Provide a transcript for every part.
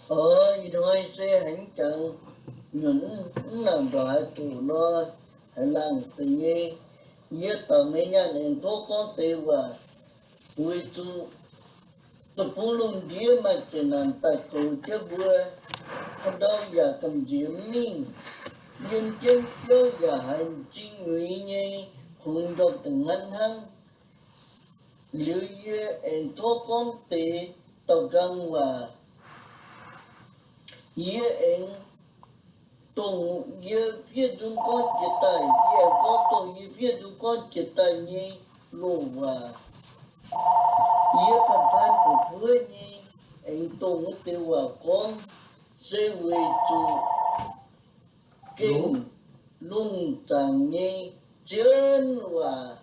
Oix, ih hnoi se haiz jangx nyunc mv nangc ndorqc haaix doqc nor, haiz laangh deix nyei. Yie dangc meih nyaanh aengx tov gorngv deix waac, weic zuqc deic-bung lungh ndiev maaih zeqc naanc daaih goux jienv mbuo, haaix ndau yaac gamh nziex mingh, yiem jienv biauv yaac haiz m'zing nyuiz nyei, kungx njormh da'nqaanv hnangv. Liuz yie aengx tov gorngv deix daauh nqaang waac. Yie aengx dongh yie fiev nzung gorngv jiex daaih, yie aengx gorngv dongh yie fiev nzung gorngv jiex daaih nyei loz-waac. Yie fanh faan fu'jueiv nyei aengx dongh wuov deix waac gorngv, se weic zuqc gengh lungh zaangc nyei zien waac,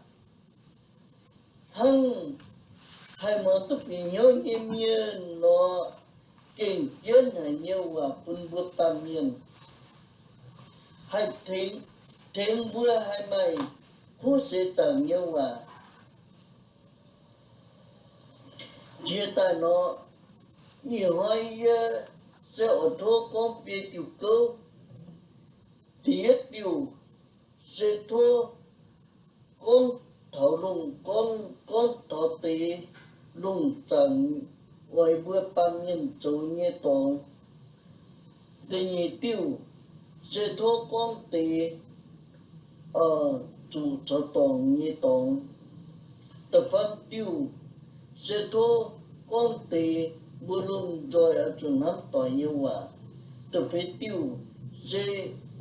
hnangv haih muangx duqv bieqc hnyouv nyei mienh nor, gengh jienv haic nyei waac bun mbuo baamh mienh, haih tengx, tengx mbuo haih maaih kuv seix zaangc nyei waac. Jiex daaih nor, ih hnoi yie se oix tov gorngv biei diuh gouv. Da'yietv diuh se tov gorngv taux lungh, gorngv, gorngv taux deix lungh zaangc oix mbuo baamh mienh zoux nyei dorngx. Da'nyeic diuh se tov gorngv deix zuqc caux dorngc nyei dorngx. Da'faam diuh se tov gorngv deix mbuo lomh nzoih oix zuqc hnamv doic nyei waac. Da'feix diuh se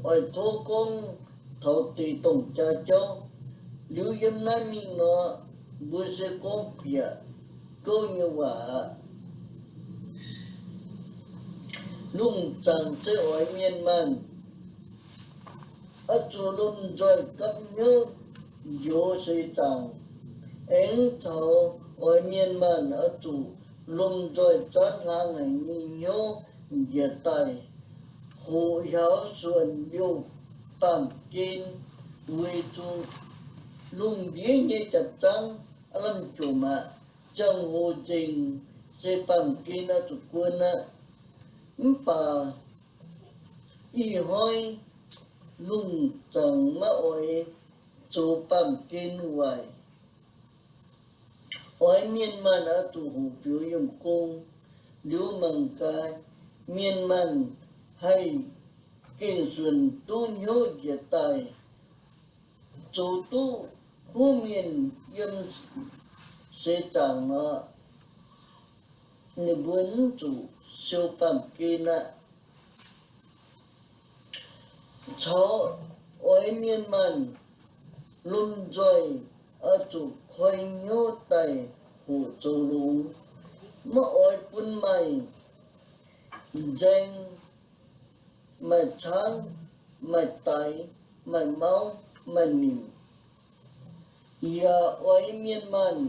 oix tov gorngv taux deix dongh jaa jauv. Liuz yiem naaiv mingh nor, mbuo se gorngv bieqc gouv nyei waac aqv. Lungh zaangc se oix mienh maanh oix zuqc lomh nzoih gapv hnyouv njoux seix zaangc, aengx caux oix mienh maanh oix zuqc lomh nzoih zaanv hlang haic nyei hnyouv njiec daaih hoqc hiaaux suonc liouh baamh gen, weic zuqc lungh ndiev nyei jaax zaangv aav lamh jomc aqv. Ziangh hoc nzengc se baamh gen oix zuqc guon aqv. Mv baac ih hnoi lungh zaangc maiv oix zoux baamh gen waaic. Oix mienh maanh oix zuqc hoqc fiux yiem gong. Liuz mangc gaax, mienh maanh haih gengh suonc duqv hnyouv njiec daaih, zoux duqv huv mienh yiem seix zaangc nor, ninh mbuo mv zuqc siou baamh gen aqv. Caux oix mienh maanh lomh nzoih oix zuqc koi hnyouv daaih hoqc zoux longx, maiv oix bun maaih nzaeng, maaih caangv, maaih daix, maaih mauv, maaih nimc. Yaac oix mienh maanh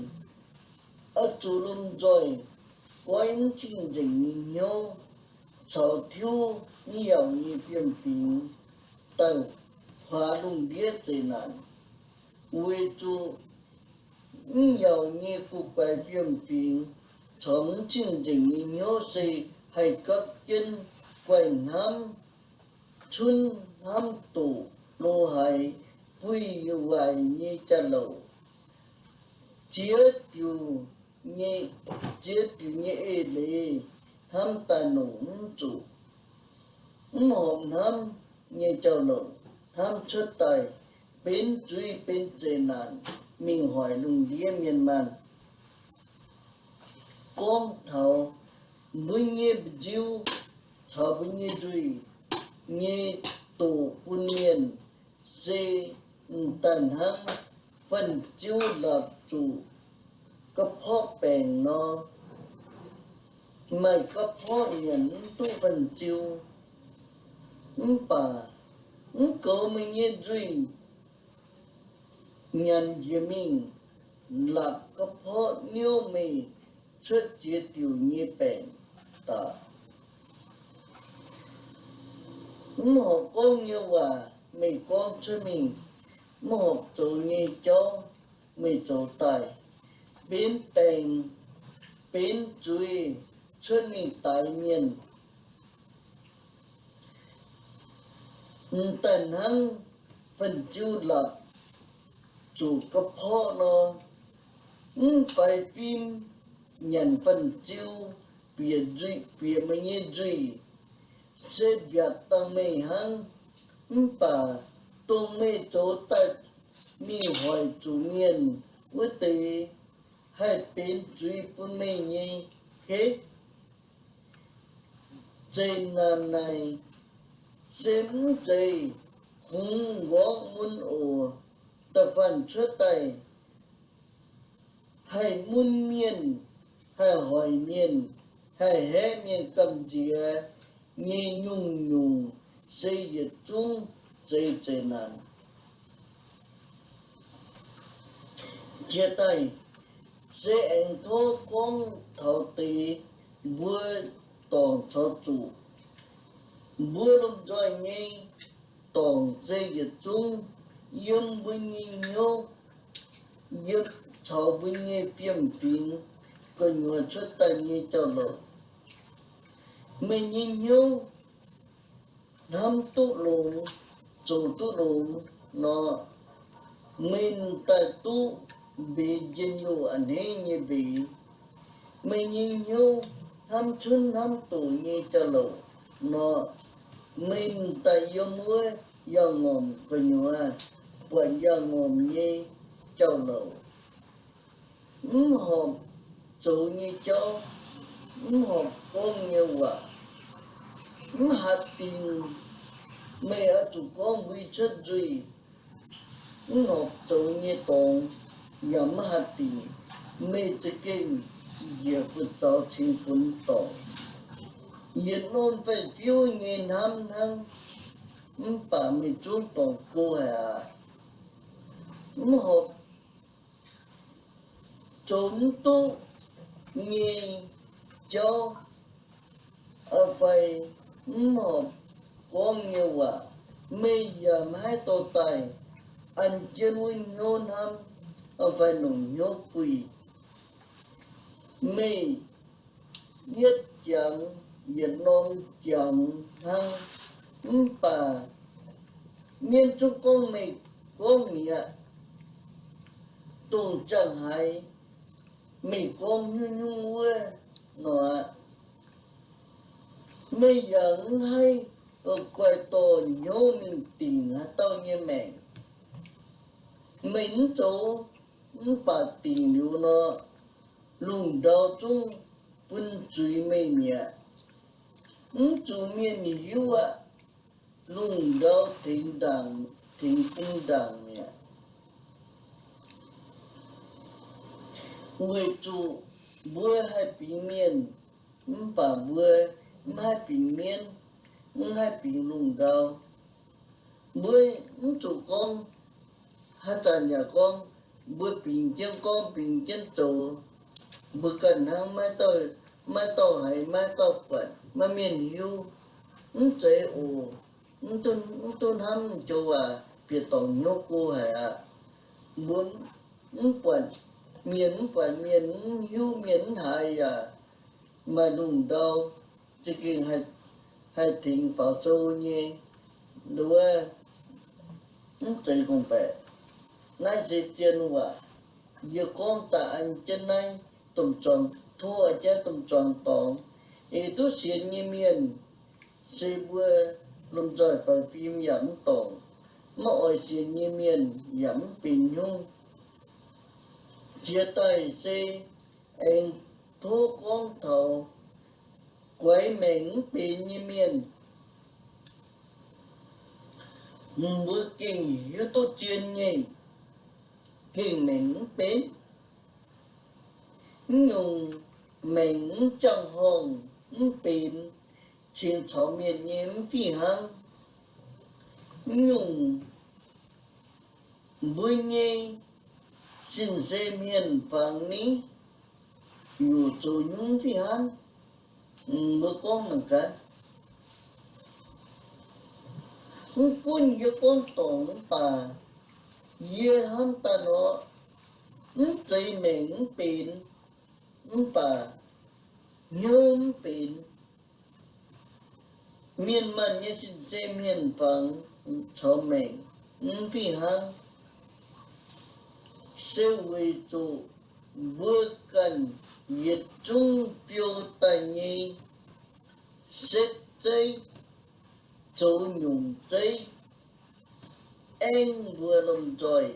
oix zuqc lomh nzoih goiv mv cing-nzengc nyei hnyouv, caux tiuv mv yaauc nyei fiem-fingx daaih huaax lungh ndiev zeqc naanc. Weic zuqc mv yaauc nyei guv guaix fiem-fingx caux mv cing-nzengc nyei hnyouv se haih gapv jienv guaih hnamv, cunv hnamv doqc, lo haiz buih waaic nyei jauv-louc. Ziex diuc nyei, ziex diuc nyei eix leiz hnamv daaih longc mv zuqc. Mv horpc hnamv nyei jauv-louc hnamv cuotv daaih, benx zuiz benx zeqc naanc mingh hoic lungh ndiev mienh maanh. Gorngv taux mbuo nyei mba'nziu caux mbuo nyei nzuih nyei doqc bun mienh, se m'daaih hnangv fan-ziu laapc zuqc ga'porqv baengc nor. Maaih ga'porqv nyanc mv duqv fan-ziu, mv baac mv goux meih nyei nzuih nyanc njiec mingh, laapc ga'porqv niouv meih cuotv ziex diuc nyei baengc daaih. Mv horpc gorngv nyei waac meih gorngv cuotv mingh, mv horpc zoux nyei jauv meih zoux daaih, benx baengc, benx zuiz cuotv mingh daix mienh, m'daaih hnangv fanh-ziu la'zuqc ga'porqv nor, mv faix fim nyanc fanh-ziu, bieqc nzuih, bieqc meih nyei nzuih, se mbiaatc dangh meih hnangv. Mv baac dongh meih zoux daaih mingh hoic zuqc mienh wuov deix, haih benx zuiz bun meih nyei heix. Zeqc naanc naaic se mv zeiz kungx nqorngv mun oc. Da'faanh cuotv daaih haih mun mienh, haih hoic mienh, haih haeqv mienh gamh nziex nyei nyungc-nyungc se yietc zungv zeiz zeqc naanc. Jiex daaih se aengx tov gorngv taux deix mbuo dorngc caux zuqc. Mbuo lomh nzoih nyei dorngc se yietc zungv yiem mbuo nyei hnyouv, yiem caux mbuo nyei fiem-fingx gu'nyuoz cuotv daaih nyei jauv-louc. Meih nyei hnyouv hnamv duqv longx, zoux duqv longx nor, meih m'daaih duqv mbeix njien-youh a'hneiv nyei mbeix. Meih nyei hnyouv hnamv cunv hnamv doqc nyei jauv-louc nor, meih m'daaih yiem wuov yaangh ngormc gu'nyuoz buatc yaangh ngormc nyei jauv-louc. Mv horpc zoux nyei jauv, mv horpc gorngv nyei waac, mv hatc dingc. Meih oix zuqc gorngv mbui cuotv nzuih, mv horpc zoux nyei dorngx yaac mv hatc dingc. Meih za'gengh njiec funx zaux cingx funx dorngc, yietc norm faix-fiuv nyei hnamv hnangv, mv baac meih zungv dorngc go haic aqv. Mv horpc zoux mv duqv nyei jauv, fai mv horpc gorngv nyei waac, meih yaac maiv dorh daaih an jienv wuov hnyouv hnamv fai longc hnyouv buih. Meih yietv jangx yietc norm jangx hnangv, mv baac mienv zungv gorngv meih gorngv mi'aqv. Dongh ziangh haaix meih gorngv nyungc-nyungc wuov nor aqv, meih yaac mv haih guaix dorh hnyouv mingh dingc haaix dauh nyei maengc. Meih mv zoux mv baac dingc liuz nor, lungh ndau zungv bun zuiz meih mi'aqv. Mv zuqc mienh hiuv aqv. Lungh ndau tengx ndaangc, tengx bun ndaangc mi'aqv. Weic zuqc mbuo haih bingx mienh, mv baac mbuo mv haih bingx mienv, mv haih bingx lungh ndau. Mbuo mv zuqc gorngv, haaix zanc yaac gorngv, mbuo bingx jienv gorngv bingx jienv zoux, mbuo ganh hnangv maiv dauh, maiv dauh haiz, maiv dauh buatc, maiv mienh hiuv. Mv zeiz oc. Mv duqv hnamv joux waac bieqc dorngc hnyouv go haic aqv. Mbuo mv buatc mienh, mv buatc mienh, mv hiuv mienh, mv haiz yaac maaih lungh ndau za'gengh haih tengx faaux sou nyei. Nduov, mv zeiz gorngv-baeqc. Naaiv se zien waac. Yie gorngv daaih an jienv naaiv domh zuangx, tov jienv domh zuangx dorngx. Eix duqv sienx nyei mienh se mbuo lomh nzoih faix fim yaac mv dorngc. Maiv oix sienx nyei mienh yaac mv benx hnyouv. Jiex daaih se aengx tov gorngv taux guaix maengc mv benx nyei mienh. Mbuo gengh hiuv duqv zien nyei, gengh maengc mv benx. Mv nyungc maengc mv jangx-horngh mv benx, cingx caux mienh nyei mv fih hnangv. Mv nyungc mbuo nyei sin-sei hmien-fangx ni, yuc zoux hnyouv fih hnangv. Mbuo gorngv mangc gaax, mv gunv yie gorngv dorngc mv baac, yie hnamv daaih nor, mv zeiz maengc mv benx, mv baac hnyouv mv benx. Mienh maanh nyei sin-sei hmien-fangx, caux maengc mv fih hnangv. Se weic zuqc mbuo ganh yietc zungv biou daaih nyei setv zeiv, zoux nyungc zeiv, aengv mbuo lomh nzoih,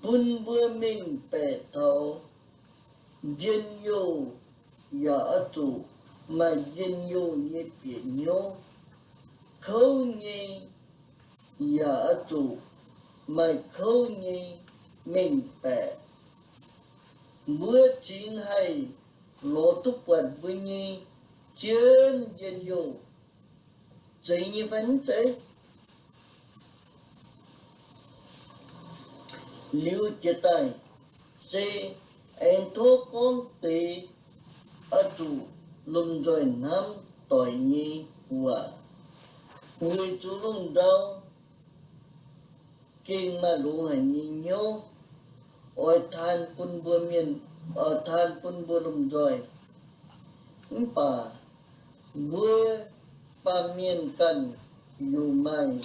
bun mbuo mengh baeqc taux njien-youh yaac oix zuqc maaih njien-youh nyei bieqc hnyouv, kouv nyei yaac oix zuqc maaih kouv nyei mengh baeqc. Mbuo cingx haih lorz duqv buatc mbuo nyei zien njien-youh. Zeiz nyei fai mv zeiz? Liuz jiez daaih se aengx tov gorngv deix oix zuqc lomh nzoih hnamv doic nyei waac, weic zuqc lungh ndau gengh maaih longx haic nyei hnyouv oix taan bun mbuo mienh, oix taan bun mbuo lomh nzoih. Mv baac mbuo baamh mienh ganh yaac maaih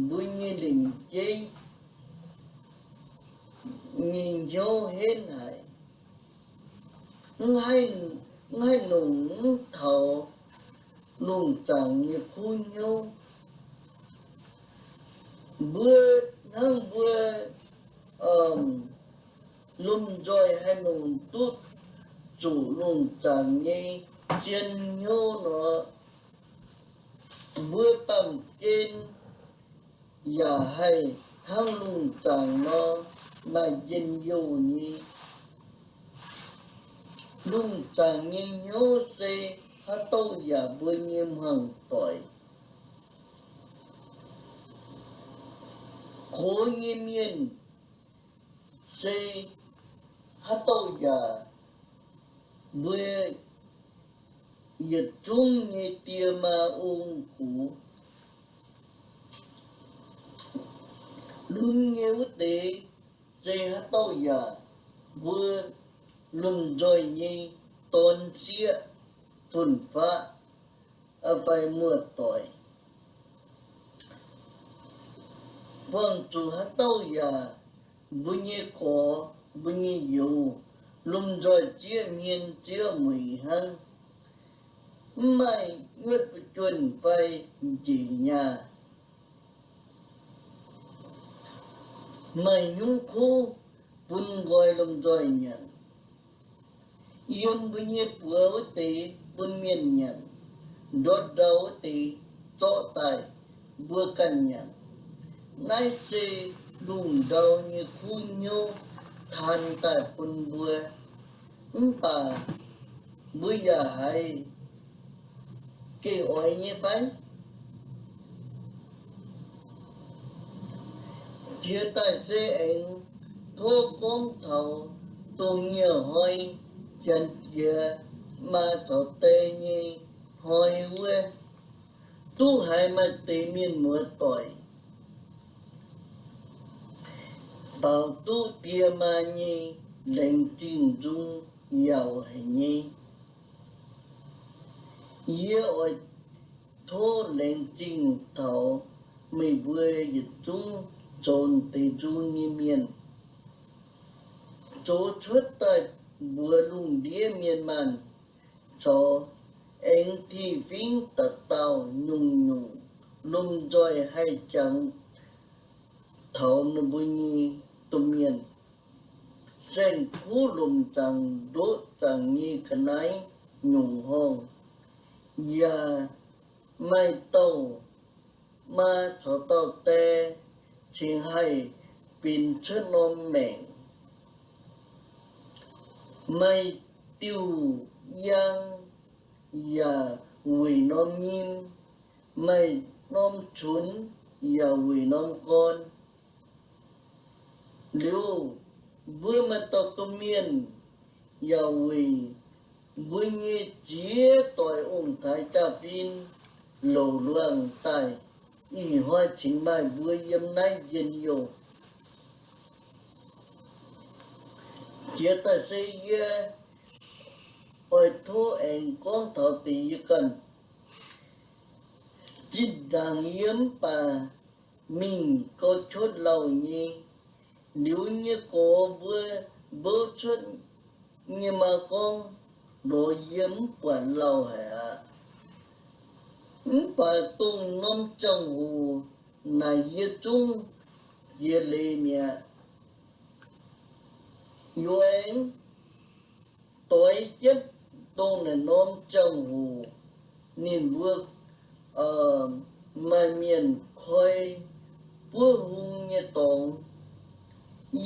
mbuo nyei lingc jeiv nyei hnyouv henv haic, mv haih nongc mv taux lungh zaangc nyei kuv hnyouv. Mbuo hnangv mbuo lomh nzoih haih nongc duqv zuqc lungh zaangc nyei zien hnyouv nor, mbuo baamh gen yaac haih hnangv lungh zaangc nor maaih njien-youh nyei. Lungh zaangc nyei hnyouv se haaix dauh yaac mbuo nyei hmuangx doic. Gox nyei mienh se haaix dauh yaac mbuo yietc zungv nyei die maa ong-gux. Lunx nyei wuov deix se haaix dauh yaac mbuo lomh nzoih nyei dorn-sieqv, fun-faqv, fai muoz-doic. Buangh zuqc haaix dauh yaac mbuo nyei gorx, mbuo nyei youz, lomh nzoih zieqv hmien zieqv mueic hnangv, mv maaih nyuotv fu'juonh fai njiec nyaah. Maaih hnyouv kuv bun nqoi lomh nzoih nyanc. Yiem mbuo nyei buoz wuov deix bun mienh nyanc, ndortv ndau wuov deix zorqv daaih mbuo ganh nyanc. Naaiv se lungh ndau nyei kuv hnyouv taan daaih bun mbuo. Mv baac mbuo yaac haiz gengh oix nyei fai? Jiex daaih se aengx tov gorngv taux dongh nyei hnoi, janx jiex maa caux die nyei hnoi wuov, duqv haiz maaih deix mienh muoz-doic baaux duqv die maa nyei laengz zingh nzung yaauc haic nyei. Yie oix tov laengz zingh taux meih mbuo yietc zungv zoux deix nzung nyei mienh, zoux cuotv daaih mbuox lungh ndiev mienh maanh, caux aengx ti fingv dauh dauh nyungc-nyungc lomh nzoih haih jangx taux ninh mbuo nyei domh mienh. Saeng-kuv lomc zaangc ndoqv zaangc nyei ga'naaiv nyungc horngh, yaac maaih dauh maa caux dauh die cingx haih benx cuotv norm maengc. Maaih diuh yaang yaac weic norm nyim, maaih norm cunx yaac weic norm gorn. Liuz, mbuo maaih dauh domh mienh yaac weic mbuo nyei ziex doic ong-taaix jaa-fin louc luangh daaih, ih hnoi cingx maaih mbuo yiem naaiv njien-youh. Jiex daaih se yie oix tov aengx gorngv taux deix yie ganh Zinh ndaangc yie mv baac mingh gauh cuotv lauh nyei, liuz nyei gorx mbuo mbouv cuotv nyei maa gorngv lorz yie mv buatc lauh haic aqv. Mv baac dongh norm ziangh hoc naaic yie zungv jiex leiz mi'aqv. Yie aengx doix jienv dongh naaic norm ziangh hoc ninh mbuo maaih mienh koi buov hung nyei dorngx.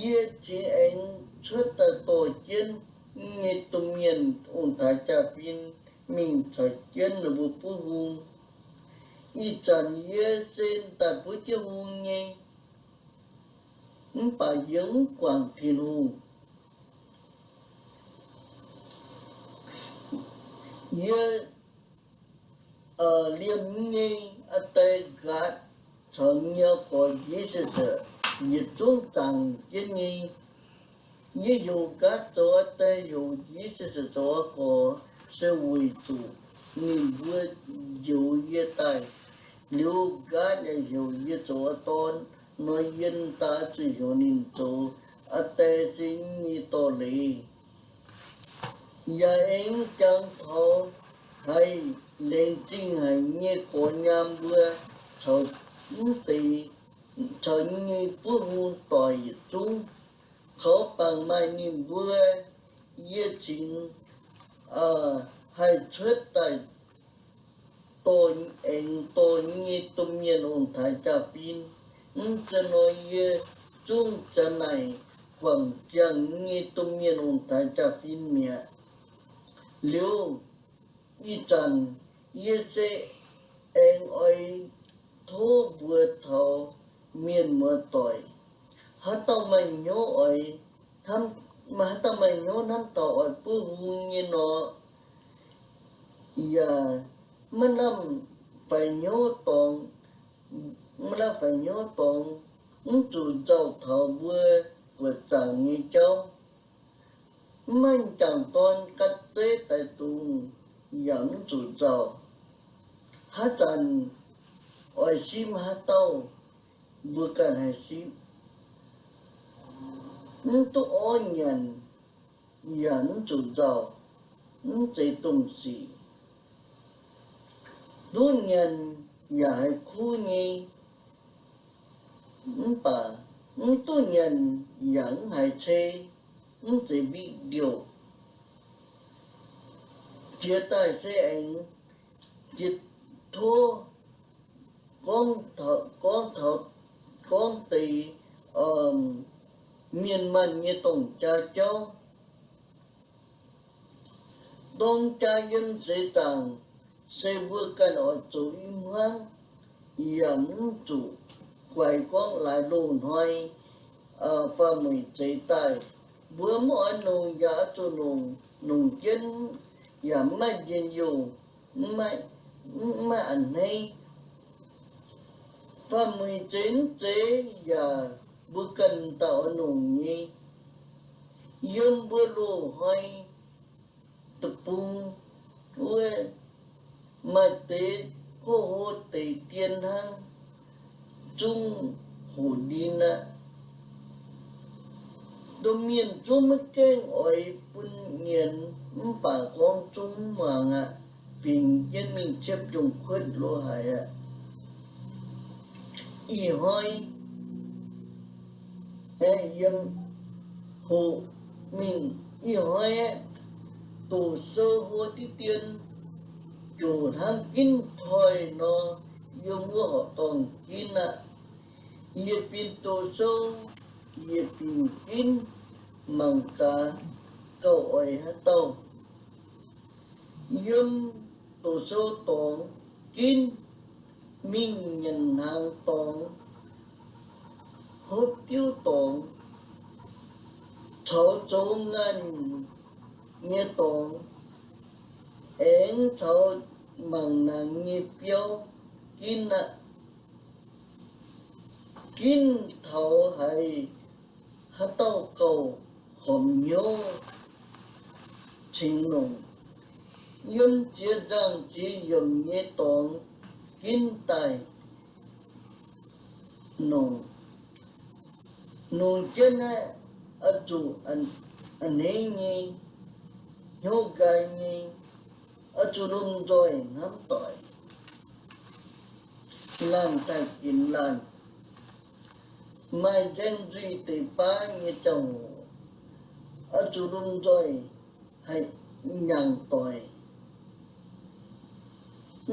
Yie cingx aengx cuotv daaih dorh jienv nyei domh mienh ong-taaix jaa-fin mingh caux jienv ninh mbuo buov hung. Ih zanc yie se daaih buov jienv hung nyei, mv baac yie mv guangc Tin-Hungh. Yie liemh nyei aa die nqaatv caux nyei gorx njiec se se yietc zungv zaangc jienv nyei. Yie heuc nqaatv zoux aa die, heuc njiec se se zoux aa gorx, se weic zuqc ninh mbuo njoux yie daaih. Liuz nqaatv yaac heuc yie zoux aa dorn nor, yie daaih zuqc heuc ninh zoux aa die se nyei dorh leiz. Yaac aengx jangx taux haiz laengz zingh haic nyei gorx nyaam mbuo caux mv deix, caux nyei buov hung doic yietc zungv. Kaux bangc maaih ninh mbuo, yie cingx haih cuotv daaih dorh, aengx dorh nyei domh mienh ong-taaix jaa-fin. Mv zeiz nor yie zungv zanc naaic guangc ziangh nyei domh mienh ong-taaix jaa-fin mi'aqv. Liuz, ih zanc yie se aengx oix tov mbuox taux mienh muoz-doic, haaix dauh maaih hnyouv oix, haaix dauh maaih hnyouv hnamv taux oix buov hung nyei nor, yaac maiv lamh faix hnyouv dorngx, maiv lamh faix hnyouv dorngx, mv zuqc nzauh taux mbuo buoqc zaangc nyei jauv. Mv maaih m'jangc dorn ga'zeiv daix dungz yaac mv zuqc nzauh. Haaix zanc oix simv haaix dauh, mbuo ganh haih simv. Mv duqv orv nyanc yaac mv zuqc nzauh, mv zeiz domh sic. Duqv nyanc yaac haih kuv nyei, mv baac mv duqv nyanc yaac mv haiz cei, mv zeiz big deal. Jiex daaih se aengx jiex tov gorngv taux, gorngv deix mienh maanh nyei dorng jaa jauv. Dorng jaa yiem seix zaangc se mbuo ganh oix zoux i hmuangv, yaac mv zuqc guaix gorngv laaix loz-hnoi faam-mueic zeix daaih. Mbuo mv oix longc yaac oix zuqc longc, longc jienv yaac mv maaih njien-youh, mv maaih a'hneiv. Faam-mueic zeix mv zeiz yaac mbuo ganh dauh oix longc nyei. Yiem mbuo loz-hnoi deic-bung wuov, maaih deix gouv hlo deix dien hnangv zungv hoqc ndin aqv. Domh mienh zungv maiv gaengh oix bun nyienz, mv baac gorngv zungv mv muangx aqv. Bingx jienv mingh ciepv njongc kuotv lo haic aqv. Ih hnoi aeqv, yiem hoqc mingh ih hnoi aeqv, doqc sou hlo diqv dien, ziouc hnangv ginv toi nor, yiem wuov horqc dorngh ginv aqv. Yie bin doqc sou, yie bingx ginv mangc gaax gauh oix haaix dauh. Yiem doqc sou dorngx ginv, mingh nyanc hnaangx dorngx, hopv diuv dorngx, caux zoux ngaanh nyei dorngx, aengx caux mangc naanx nyei biauv ginv aqv. Ginv taux haiz haaix dauh gauh horpc hnyouv cingx longc. Yiem ziex nzangh ziex yiemc nyei dorngx, ginv daaih nongc. Nongc jienv naaiv oix zuqc a'hneiv nyei, hnyouv nqaai nyei, oix zuqc lomh nzoih hnamv doic, laanh daaih ginx laanh. Maaih nzaeng nzuih deix baav nyei ziangh hoc, oix zuqc lomh nzoih haih nyaangc doic.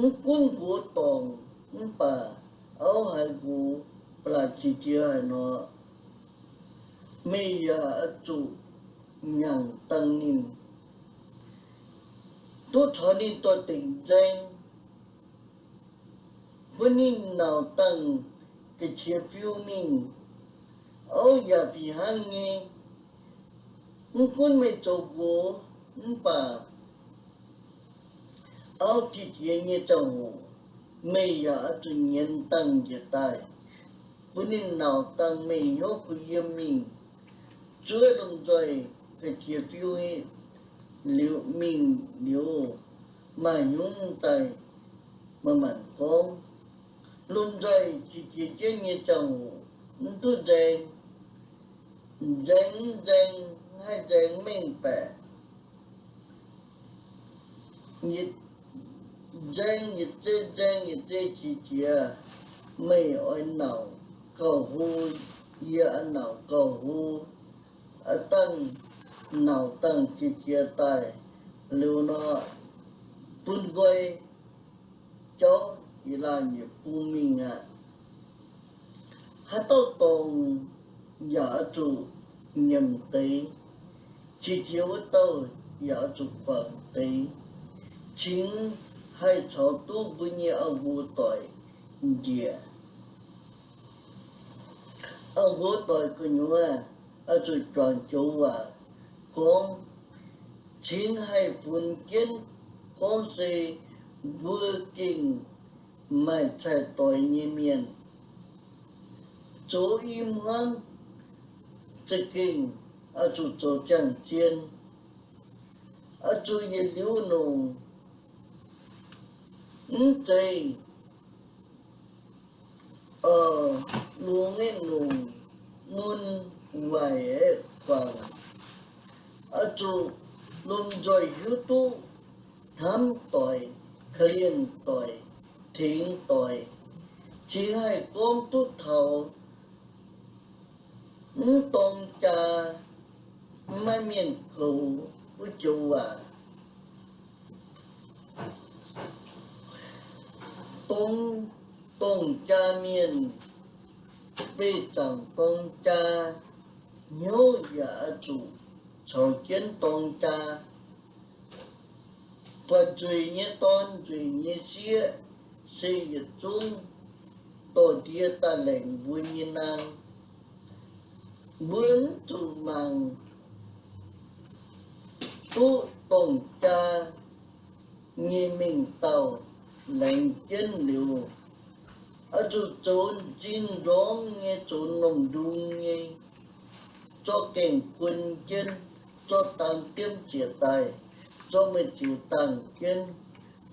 Mv gunv nqox dorngc mv baac auv haiz nqox ba'laqc qiex jiez haic nor, meih yaac oix zuqc nyaangc dangh ninh, duqv caux ninh doix-dekc nzaeng, bun ninh nauc dangh ga'qiex fiu mingh. Auv yaac fih hnangv nyei. Mv gunv meih zoux nqox mv baac auv qiex jiez nyei ziangh hoc, meih yaac oix zuqc nyienz dangh njiec daaih, bun ninh nauc dangh meih hnyouv kuh yiem mingh. Zuov lomh nzoih ga'qiex fiu liuz mingh liuz, maaih hnyouv daaih manc-manc gorngv. Lomh nzoih qiex jiez jienv nyei ziangh hoc mv duqv nzaeng. Nzaeng mv nzaeng, haih nzaeng mengh baeqc. Yietc nzaeng yietc zei nzaeng, yietc zei qiex jiez, meih oix nauc gauh hlo, yie oix nauc gauh hlo, a'dangh nauc dangh qiex jiez daaih liuz nor, bun nqoi jauv yietc laanh yietc bung mingh aqv. Haaix dauh dorngc yaac oix zuqc nyiemc deix, qiex jiez wuov dauh yaac oix zuqc guangc deix, cingx haih caux duqv mbuo nyei auv-nqox doic njiec. Auv-nqox doic gu'nyuoz oix zuqc juangc joux waac gorngv, cingx haih funx jienv gorngv se mbuo gengh maaih cai-doix nyei mienh, zoux i hmuangv za'gengh oix zuqc zoux ziangh zien, oix zuqc yietc liuz longc, mv zeiz lungh nyei longc mun waaic guangc. Oix zuqc lomh nzoih hiuv duqv hnamv doic, korv-lienh doic, tengx doic, cingx haih gorngv duqv taux mv dorng jaa, maiv mienh goux wuov joux waac. Dorng, dorng jaa mienh, beih zaangc dorng jaa, hnyouv yaac oix zuqc caux jienv dorng jaa. Buatc nzueic nyei dorn, nzueic nyei sieqv, se yietc zungv dorh ndie daaih laengc mbuo nyei naang. Mbuo mv zuqc mangc duqv dorng jaa nyei mengh dauh laengz jienv liuz, oix zuqc zoux m'zing nzormx nyei, zoux m'normh ndung nyei, zorqv gaengh guon jienv, zorqv dang diemv ziec daaih, zorqv meih ziouc dangh jienv,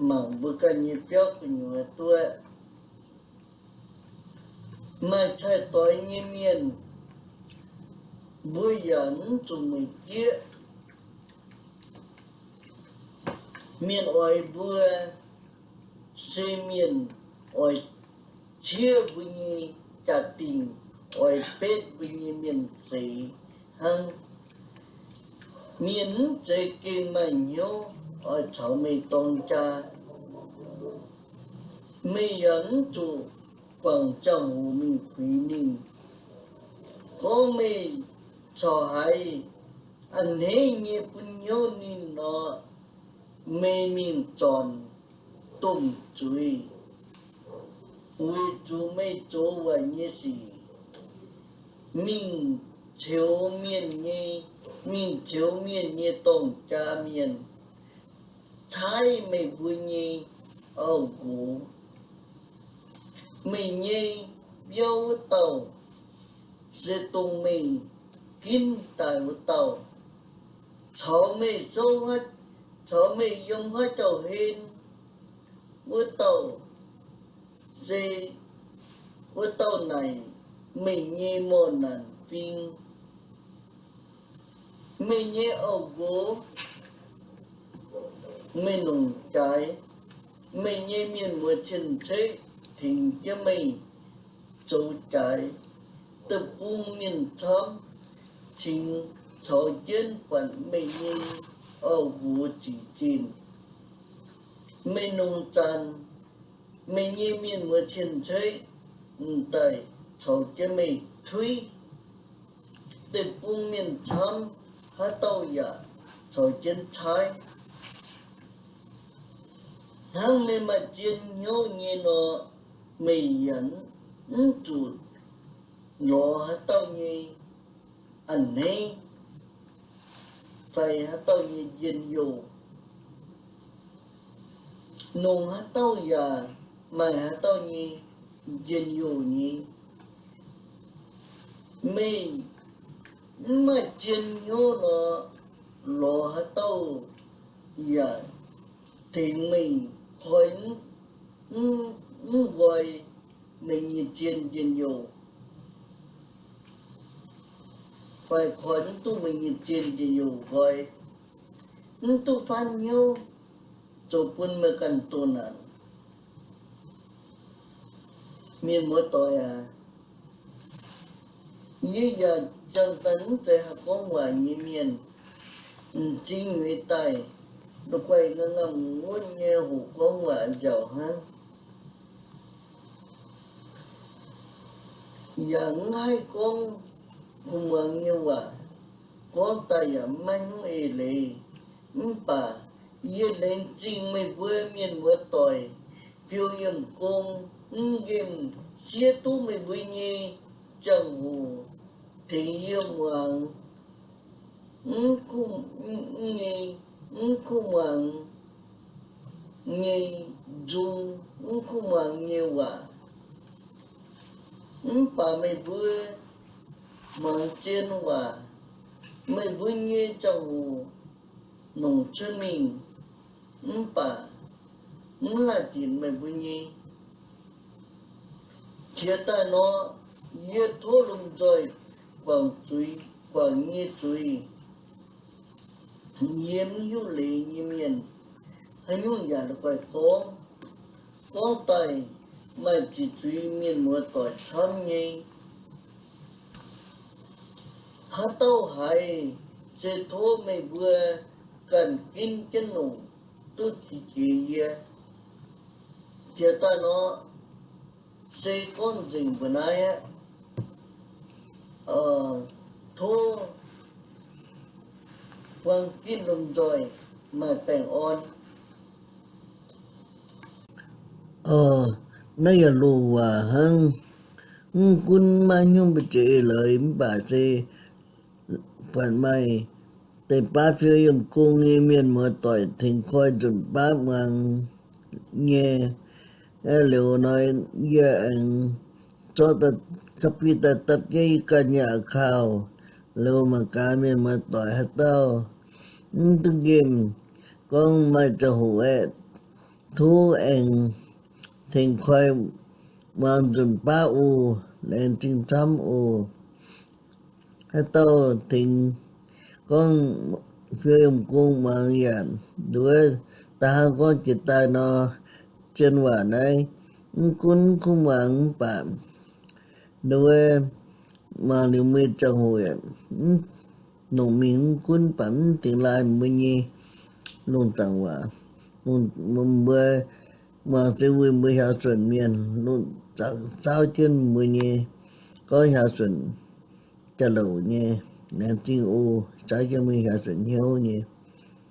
mangc mbuo ganh nyei biauv gu'nyuoz duqv. Maaih cai-doix nyei mienh, mbuo yaac mv zuqc mueic jieqv. Mienh oix mbuo se mienh oix ciev mbuo nyei jaa-dingh, oix betv mbuo nyei mienh zeiz hnangv. Mienh mv zeiz gengh maaih hnyouv oix caux meih dorng jaa. Meih yaac mv zuqc guangc ziangh hoc mingh puix ninh, gorngv meih corc haiz a'hneiv nyei bun hnyouv ninh nor, meih mingh zornc domh zuiz, weic zuqc meih zoux waaic nyei sic, mingh ceux mienh nyei, mingh ceux mienh nyei dorng jaa mienh, caaiv meih mbuo nyei auv-nqox. Meih nyei biauv wuov dauh se dongh meih ginv daaih wuov dauh, caux meih zouv, caux meih yiem haaix jauv-hlen wuov dauh, se wuov dauh naaic meih nyei morh naanc fing. Meih nyei auv-nqox, meih longc jaaix, meih nyei mienh muoz cien-ceqv tengx jienv meih zoux jaaix, deic-bung mienh camv cingx caux jienv buatc meih nyei auv-nqox zic zinh. Meih longc zanc, meih nyei mienh muoz cien-ceqv m'daaih caux jienv meih tuiv. Deic-bung mienh camv haaix dauh yaac caux jienv caaiv. Hnangv meih maaih zien hnyouv nyei nor, meih yaac mv zuqc lorz haaix dauh nyei a'hneiv fai haaix dauh nyei njien-youh. Longc haaix dauh yaac maaih haaix dauh nyei njien-youh nyei. Meih mv maaih zien hnyouv nor, lorz haaix dauh yaac tengx meih koi mv nqoi meih nyei zien njien-youh, fai koi mv duqv meih nyei zien njien-youh nqoi, mv duqv faanv hnyouv, zoux bun meih ganh doh naanc. Mienh muoz-doic aac, yie yaac ziangh daaih mv zeiz haih gorngv waac nyei mienh. M'zing nyei daaih, la'guaih ngamv-ngamv wuonv nyei hoqc gorngv waac nziaauc hnangv. Yaac mv haih gorngv kuh muangx nyei waac, gorngv daaih yaac maiv hnyouv eix leiz. Mv baac yie laengz zingh meih mbuo mienh muoz-doic, fiou yiem gong, mv nqemh siev duqv meih mbuo nyei ziangh hoc tengx yie muangx, mv kuv, mv nyei, mv kuv muangx nyei nzung, mv kuv muangx nyei waac. Mv baac meih mbuo muangx zien waac, meih mbuo nyei ziangh hoc longc cuotv mingh, mv baac mv laih dinc meih mbuo nyei. Qiex daaih nor, yie tov lomh nzoih guangc zuiz, guangc nyei zuiz. Yie mv hiuv leiz nyei mienh, haaix nyungc yaac la'guaih gorngv. Gorngv daaih maaih ziqc zuiz mienh muoz-doic camv nyei. Haaix dauh haiz, se tov meih mbuo ganh ginv jienv longc duqv qiex jiez yie. Qiex daaih nor, se gorngv nzengc mbuo naaiv aqv. Tov buang ginv lomh nzoih maaih baengh orn. Naaiv yaac loz-waac hnangv. Mv gunv maiv hnyouv mbu'ziex eix leiz mv baac se buatc maaih deix baav fiou yiem gong nyei mienh muoz-doic tengx koi nzunc baav muangx nyei. Liuz nor yie aengx zorqv da'biv daaih dapv jienv yie ganh nyei account. Liuz mangc gaax mienh muoz-doic haaix dauh mv duqv nqemh gorngv maaih ziangh hoc aeqv, tov aengx tengx koi muangx nzunc baav oc. Laengz zingh camv oc. Haaix dauh tengx gorngv fiou yiem gong muangx yaac nduov, da'hnangv gorngv jiex daaih nor, zien waac naaiv mv gunv kuv muangx mv baac nduov, muangx liuz mbuo ziangh hoc yaac mv nongc mingh, mv gunv baac mv dingx laaih mbuo nyei lungh zaangc waac. Mbuo muangx se weic mbuo hiaaux suonc mienh lungh zaangc saauv jienv mbuo nyei gorngv hiaaux suonc jaax-louc nyei. Laengz zingh oc, saauv jienv mbuo hiaaux suonc hnyouv nyei.